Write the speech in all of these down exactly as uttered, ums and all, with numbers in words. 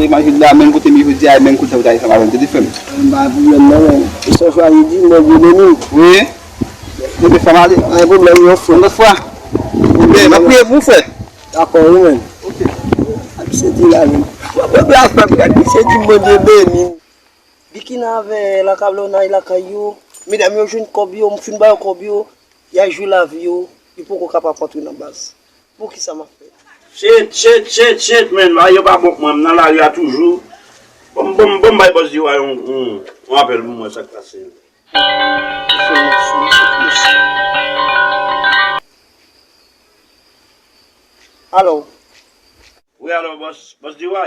Imajine la, menm kote m ye jodi a, menm kote w ta ye, sa pa menm tande frè m. M pa pwoblèm nan, men. E sè fwa li di, Bondye beni. Wi. Bebe, fè m ale. Pa gen pwoblèm, non, frè. Yon lòt fwa. Bebe, m ap priye pou ou, frè. Dakò, wi, men. Ok. Misye di la, men. Mwen, mwen, mwen, mwen, misye di, Bondye beni. Bikina avè lakablo nan lakay yo. Medam yo jwenn kòb yo, m fin ba yo kòb yo. Y a jwi lavi yo, li poko kapab antre nan baz. Poukisa m ap fè? Shit, shit, shit, shit, man. Bagay yo pa bon pou mwen. M nan lari a toujou. Bon, bon, bon, bay bòs Diwa yon, yon, yon apèl pou mwen, sa k pase. Alo. Wi, alo, bòs, bòs Diwa.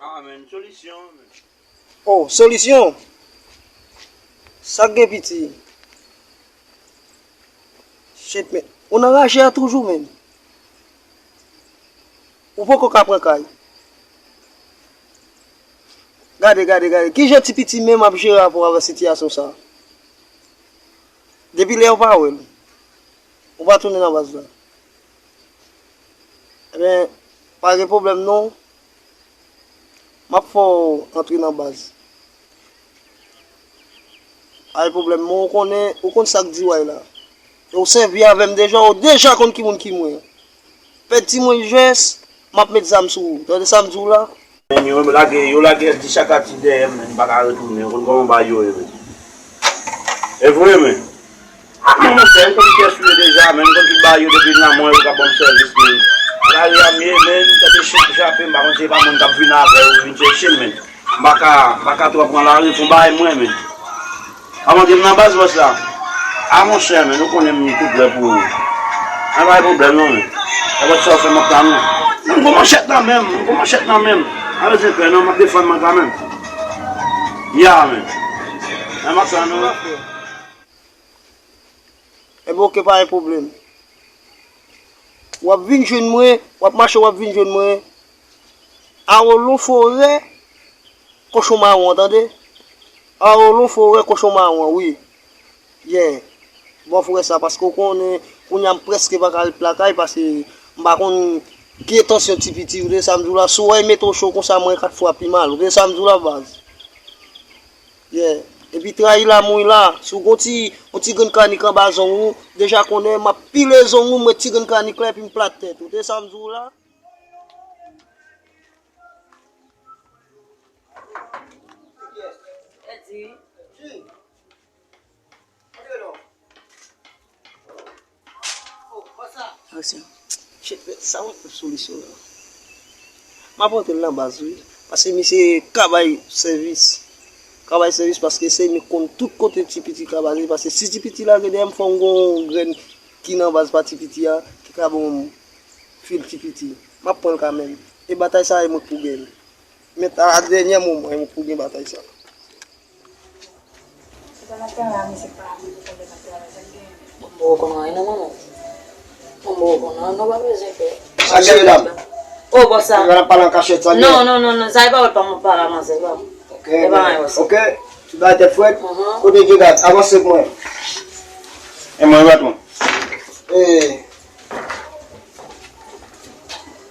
Ah, men, solisyon, men. Oh, solisyon? Sa k gen piti? Shit, men. Ou nan raje a toujou, men. Ou poko ka pran kay. Gade, gade, gade. Kijan ti piti menm ap jere rapò avèk sitiyasyon sa a? Depi lè ou pa wè l, ou pa tounen nan baz la. Ebyen, pa gen pwoblèm non. M ap fè w antre nan baz. Pa gen pwoblèm, men ou konnen, ou konn sa k di w la. E ou sèvi avè m deja, ou deja konn ki moun ki mwen. Pèdi mwen jès, m ap met zam sou ou. Tande sa m di w la? Men yo lage, yo lage di chak ati dèyè m, men m pa ka retounen. Ou konn kòman bagay yo ye, men. E vre, men. Ah, men monchè, m konn pyès ou ye deja, men m konn tout bagay yo depi nan mwen, yo ka ban m sèvis, men. Lari a m ye, men, m tande chen ap jape, m pa konn si se pa moun k ap vin avè yo, vin chèche m, men. M pa ka, m pa ka twò pran lari, fon bagay mwen, men. Avan ke m nan baz bòs la. A monchè, men, nou konnen m tout lè pou ou. An pa gen pwoblèm non, men. E bòs sa w fè m ap tann ou. Men m gon manchèt nan men m, m gon manchèt nan men m. Pa bezwen pè non, m ap defann mwen kanmenm. Ya, men. Men m ap tann ou. Ebyen, oke, pa gen pwoblèm. W ap vin jwenn mwen, w ap mache, w ap vin jwenn mwen. Awolon forè, kochon mawon an, tande? Awolon forè, kochon mawon an, wi. Yeah. Bon, frè sa, paske w konnen, kounye a m prèske pa ka ret lakay, paske m pa konn ki entansyon ti piti, ou tande sa m di w la, si w wè l mete w cho konsa, mwen kat fwa pi mal, ou tande sa m di w la, baz? Yeah. Epi trayi la, mouy la. Si w gon ti, yon ti grenn kanik anba zong ou, deja konnen m ap pile zong ou, m met ti grenn kanik la epi m plat tèt ou. Tande sa m di w la? Aksyon. Shit, sa w ap fè solisyon la? M ap antre l nan baz, wi. Paske misye ka bay sèvis. Ka bay sèvis paske se li k konn tout kote ti piti ka baze. Paske si ti piti lage dèyè m, fò m gon grenn ki nan baz pa ti piti a, ki ka ban m fil ti piti. M ap pran l kanmenm. E batay sa, e mwen k pou genyen l. Men a dènye moman, e mwen k pou gen batay sa. Bon, bon, bon, non, non, pa bezwen pè. Sa gen, medam? Oh, bòs sa. N ap pale an kachèt, sa gen? Non, non, non, non, sa e pa wòl pa m ap pale a manzè, e pa. Ok, e pa anyen, bòs sa. Ok, tout bagay tèt frèt. Kote gen gad, avanse pou mwen. E mwen, patwon. E,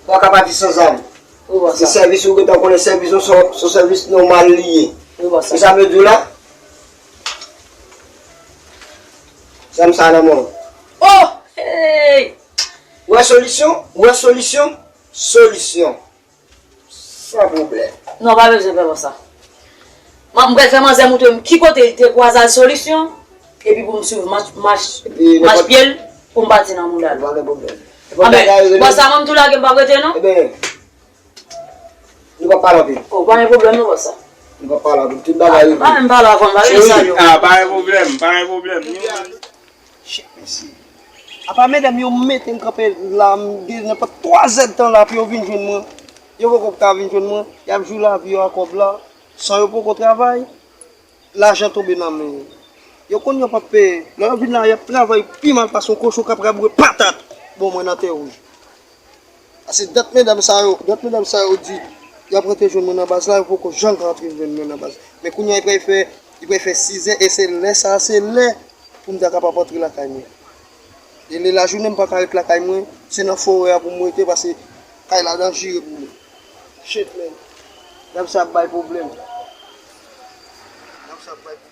ou pa ka pati san zam. Wi, bòs sa. Se sèvis ou gentan konnen, sèvis ou se, se sèvis nòmal li ye. Wi, bòs sa. Sa sa vle di w la? Zam sa nan men w. Oh! Hey! Ou wè solisyon? Ou wè solisyon? Solisyon. San pwoblèm. Non, pa bezwen pè, bòs sa. M ap, m pral fè manzè montre m ki kote li te kwaze al solisyon, epi pou m swiv mach, mach, mach pye l, pou m pati nan mouda l. Pa gen pwoblèm. Anben, bòs sa, mwen m tou lage m p ap rete, non? Ebyen, nou p ap pale anpil. Oh, pa gen pwoblèm, non, bòs sa. Nou p ap pale anpil. Tout bagay regle. Pa menm pale avè m, pa bezwen salye w. Ah, pa gen pwoblèm, pa gen pwoblèm. Shit, mesye. Apa medam yo mete m kanpe la, m gen nenpòt twa zèdtan la pou yo vin jwenn mwen. Yo poko ka vin jwenn mwen. Y ap jwi lavi yo a kòb la, san yo poko travay. Lajan tonbe nan men yo. Yo konn yo p ap peye. Lè yo vin la, y ap travay pi mal pase yon kochon k ap rabouye patat. Bon, mwen nan tè wouj. Paske dat medam sa yo, dat medam sa yo di, y ap rantre jwenn mwen nan baz la, yo poko janm ka rantre jwenn mwen nan baz. Men kounye a, li pral fè, li pral fè sizè, e se lè sa a, se lè pou m ta kapab rantre lakay mwen. E lè lajounen m pa ka ret lakay mwen, se nan forè a pou m rete, paske kay la danjere pou mwen. Shit, man. Nèg sa ap bay pwoblèm. Nèg sa ap bay pwoblèm.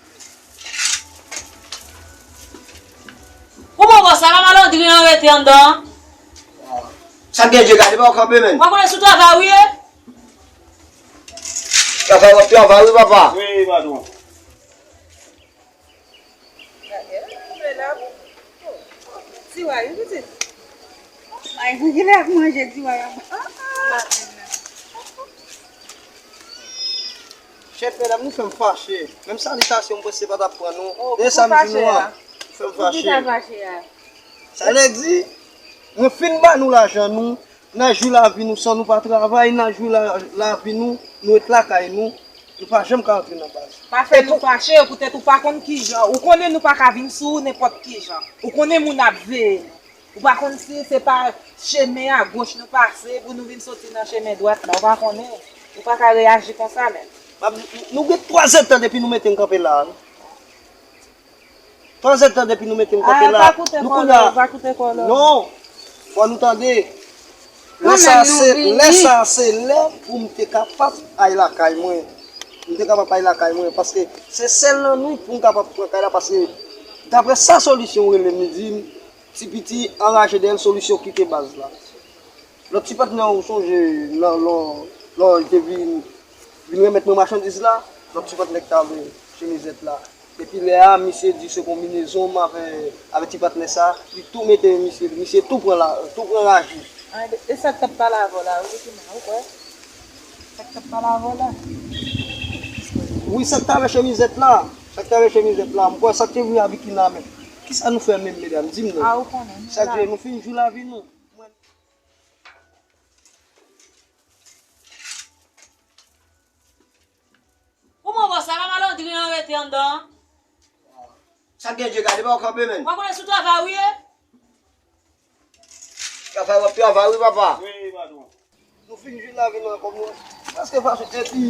Kouman bòs la, pa malandri an rete anndan an? Sa gen je gade pa w kanpe, men. Ou pa konnen sou travay ou ye? Travay w ap travay wi, papa. Wi, patwon. Gade, gade, la, bon. Ti wa, wi, pitit. Ay, pou ki lè ap manje ti wa, la. Ah, ah. Chèf, medam, nou fè m fache. Menm salitasyon m prese pa t ap pran, non. Oh, e sa m di nou an, fache a? Fè m fache. Pou ki sa fache a? Sa vle di, mwen fin ba nou lajan nou, n a jwi lavi nou san nou pa travay, n a jwi la, lavi nou, nou ret lakay nou, nou pa janm ka antre nan baz. Pa fè nou fache, poutèt ou pa konn kijan, ou konnen nou pa ka vin sou ou nenpòt kijan. Ou konnen moun ap veye nou. Ou pa konn si se pa chemen agoch nou pase pou nou vin soti nan chemen dwat la. Ou pa konnen. Ou pa ka reyaji konsa menm. Nou gen twa zèdtan depi nou mete n kanpe la a, wi. Twa zèdtan depi nou mete n kanpe la. Ah, pa koute kòlè, pa koute kòlè. Non. Fò nou tande. Lè sa se, lè sa se lè pou m te kapab ay lakay mwen. M te kapab ay lakay mwen, paske se sèl nan nou pou m kapab pran kay la, paske daprè sa Solisyon rele m, li di m, Ti Piti anraje dèyè l, Solisyon kite baz la. Lòt ti patnè w, ou sonje, lè, lè, lè w te vin, vin remèt mwen machandiz la, lòt ti patnè k t avè chemizèt la. Depi lè a, misye di se konbinezon m avè, avè ti patnè sa, li tou mete misye, misye tou pran la, tou pran raji. Ah, e, e sa k t ap pale avè w la, wi, Bikina, ou kwè? Sa k t ap pale avè w la? Wi, sa k t avè chemizèt la, sa k t avè chemizèt la, m kwè sa k te vre a Bikina menm. Kisa nou fè menm, medam? Di m non. Ah, ou konnen, nou la. Sa k te, nou fin jwi lavi nou. Kouman bòs la, pa malandri an rete anndan an? Sa gen je gade pa w kanpe, menn. Ou pa konnen sou travay ou ye? Travay w ap travay wi, papa. Wi, patwon. Nou fin jwi lavi nou ankò, nou prèske fache, epi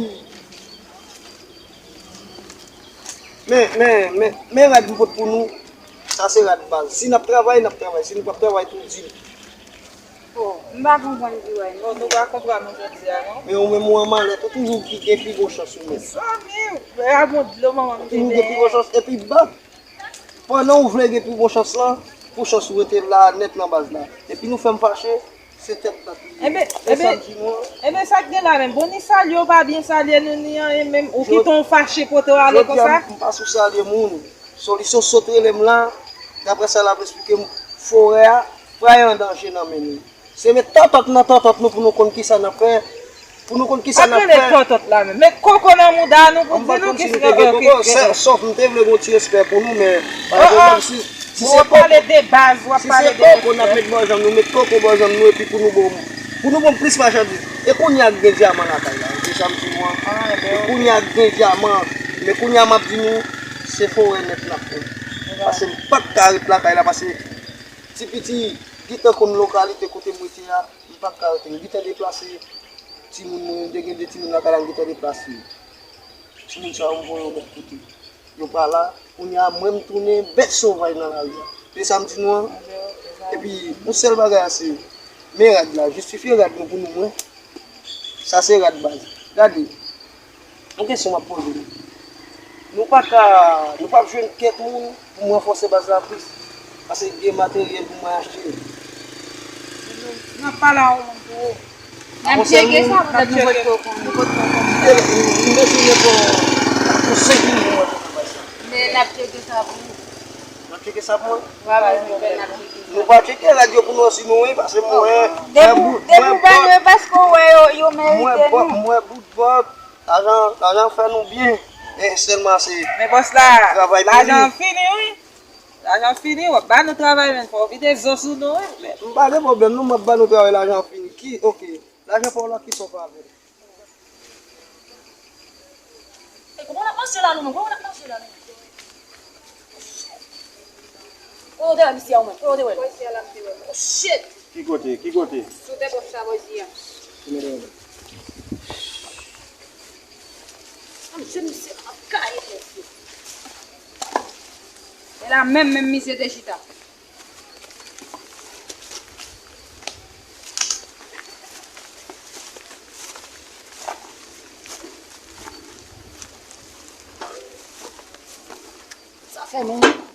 men, men, men, men rad m pot pou nou, sa se rad baz. Si n ap travay, n ap travay. Si nou p ap travay tou, di m. Oh, m pa konprann ki wè nou. Oh, nou pa konprann nou jodi a, non? Men ou menm ou an malèt, ou toujou ki gen pi gwo chans ou menm. Mezanmi, a bon dlo manman m te benyen. Ou toujou gen pi gwo chans, epi bak. Pandan ou vle gen pi bon chans lan, pou chans ou rete la nèt nan baz la. Epi nou fè m fache, se tèt bat li ye. Enben, e sa enben, m di nou an. Enben, sa k gen la menm? Bon, ni salye w pa byen salye nou, ni anyen menm. Ou kite w fache pote w ale konsa? Jodi a, m, m pa sou salye moun. Solisyon sot rele m la, daprè sa l ap esplike m, forè a pral an danje nan men nou. Se met tòtòt nan tòtòt nou pou nou konn kisa n ap fè, pou nou konn kisa n ap fè. Pa t rele tòtòt la menm. Met koko nan mouda nou pou di nou kisa n ap fè. Sòf m te vle gen yon ti respè pou nou, men pa gen pwoblèm. Si, si se koko, w ap pale de baz, w ap pale de respè. Si se koko n ap met bò janm nou, met koko bò janm nou, epi pou nou bon, pou nou bon plis machandiz. E kounye a k gen dyaman lakay la, se sa m di nou an. E kounye a k gen dyaman, men kounye a m ap di nou, se forè nèt n ap pran. Paske m pa t ka ret lakay la, paske Ti Piti, gentan konn lokalite kote m rete a, m pa t ka rete. M gentan deplase timoun mwen, m te gen de timoun lakay la, m gentan deplase yo. Timoun sa yo, m voye yo lòt kote. Yo pa la. Kounye a, mwen, m tounen bèt sovaj nan lari a. Se sa m di nou an. Epi, yon sèl bagay a se, men rad la, jistifye rad nou pou nou, mwen. Sa se rad baz. Gade. Yon kesyon m ap poze nou. Nou pa ka, nou p ap jwenn kèk moun pou m ranfòse baz la plis? Paske gen materyèl pou mwen achte. N ap pale a yon moun pou ou. N ap tcheke sa poutèt nou potko konnen. M te, m te siyen pou, pou senk mil pou mwen fè baz la. Men n ap tcheke sa pou ou. N ap tcheke sa pou mwen? W a bezwen fè n ap tcheke sa. Nou pa tcheke rad yo pou nou si nou wi, paske mwen, depi, depi w ba nou yo, paske w wè yo, yo merite nou. Mwen bout bòt, lajan, lajan fè nou byen. E sèlman se travay m. Men bòs la, lajan fini wi. Lajan fini, w ap ba nou travay, men fò w vide zo sou nou wi. M pa gen pwoblèm non, m ap ba nou travay, lajan fini. Ki, oke. Lajan pa w la, kisa w fè avè l? E kòman n ap manje la nou menm? Kòman n ap manje la nou menm? Kote w te wè misye a ou menm? Kote w te wè l? Misye a la m te wè l. Oh shit! Ki kote? Ki kote? Sou tèt wòch la bò isi a. Ki mete w? An jwenn misye ap kaye mesye. E la menm, menm misye te chita. Fè menm.